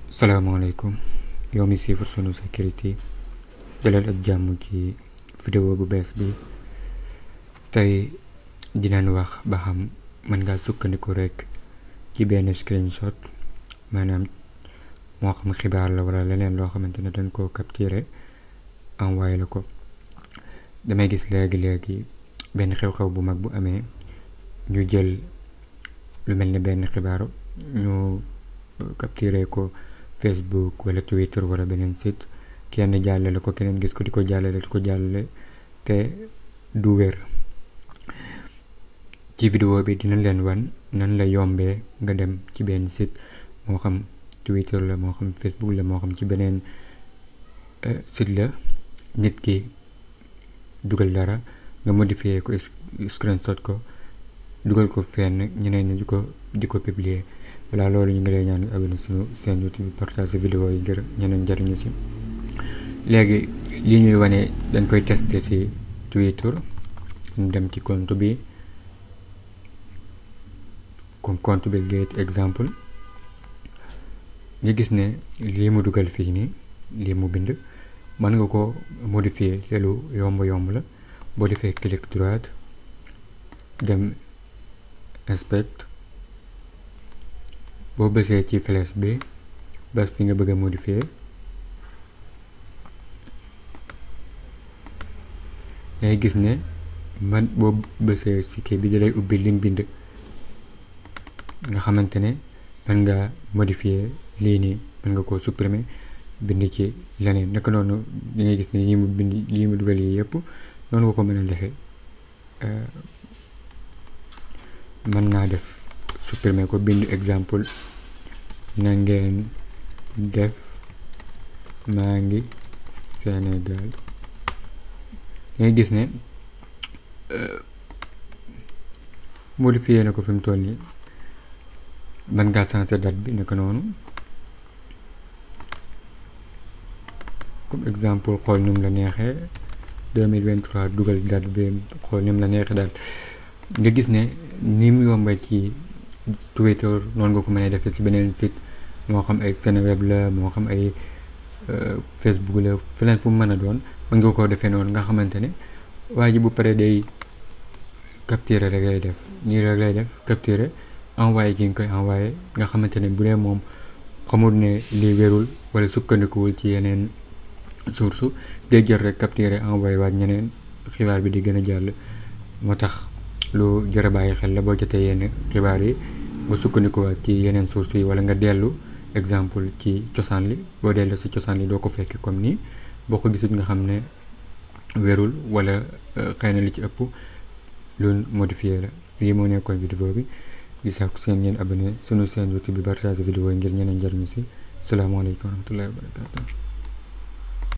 salaamaaleykum yow mi siifar sunu sécurité dalal ak jàmm ci vidéo bu bees bi. tey dinañ wax ba xam mën ngaa sukkandiku rekk ci benn screenshot, maanaam moo xam xibaar la wala leneen loo xamante ne dañ koo capturer envoyé la ko. damay gis léegi benn xew-xew bu mag bu amee ñu jël lu mel ni benn xibaar ñu capturer ko Facebook wala Twitter wala beneen site, kenn jàllale ko keneen gis ko di ko jàllale te du wér. ci vidéo bi dinañ leen wan nan la yombee nga dem ci benn site, moo xam Twitter la moo xam Facebook la moo xam ci beneen site la, nit ki dugal dara nga modifier ko screenshot ko dugal ko fenn ñeneen ñi di ko publier. voilà, loolu ñu ngi lay ñaan abonné suñu seen YouTube bi, partage vidéo yi ngir ñeneen jariñu ci. léegi li ñuy wane dañ koy tester ci Twitter. ñu dem ci compte bi comme compte Bill Gates exemple, nga gis ne lii mu dugal fii nii, lii mu bind mën nga ko modifier te lu yomb la. boo defee clic droit dem inspect, boo bësee ci flèche bi bas fi nga bëgg a modifier, ngay gis ne man boo bësee ci kii bi dalay ubbi li nga bind, nga xamante ne mën nga modifier lii nii, mën nga koo supprimer bind ci leneen. naka noonu di ngay gis ne lii mu dugal yi yëpp noonu nga ko mën a defee. mën naa def supprimer ko bind exemple, na ngeen def maa ngi Sénégal. ngay gis ne modifier na ko fi mu toll nii. mën ngaa changer date bi naka noonu, comme exemple xool ni mu la neexee 2023 dugal date bi xool ni mu la neexee daal. nga gis ne ni mu yombal ci Twitter noonu nga ko mën a defee ci beneen site, moo xam ay Seneweb la moo xam ay Facebook la, feneen fu mu mën a doon mën nga koo defee noonu. nga xamante ne waa ji bu paree day capturer rek lay def, nii rek lay def capturer envoyé ki nga koy envoyé. nga xamante ne bu dee moom xamul ne lii wérul wala sukkandikuwul ci yeneen source, day jël rek capturer envoyé waat ñeneen, xibaar bi di gën a jàll. moo tax lu jar a bàyyi xel la boo jotee yenn xibaar yi nga sukkandikuwaat ci yeneen source yi, wala nga dellu exemple ci cosaan li. boo dellu si cosaan li doo ko fekk comme nii, boo ko gisul nga xam ne wérul wala xëy na li ci ëpp lu modifié la. lii moo nekkoon vidéo bi. di sàkku seen ngeen abonné sunu seen YouTube bi, partage vidéo yi ngir ñeneen njariñu si. salaamaaleykum wa rahmatullahi wa barakatuh.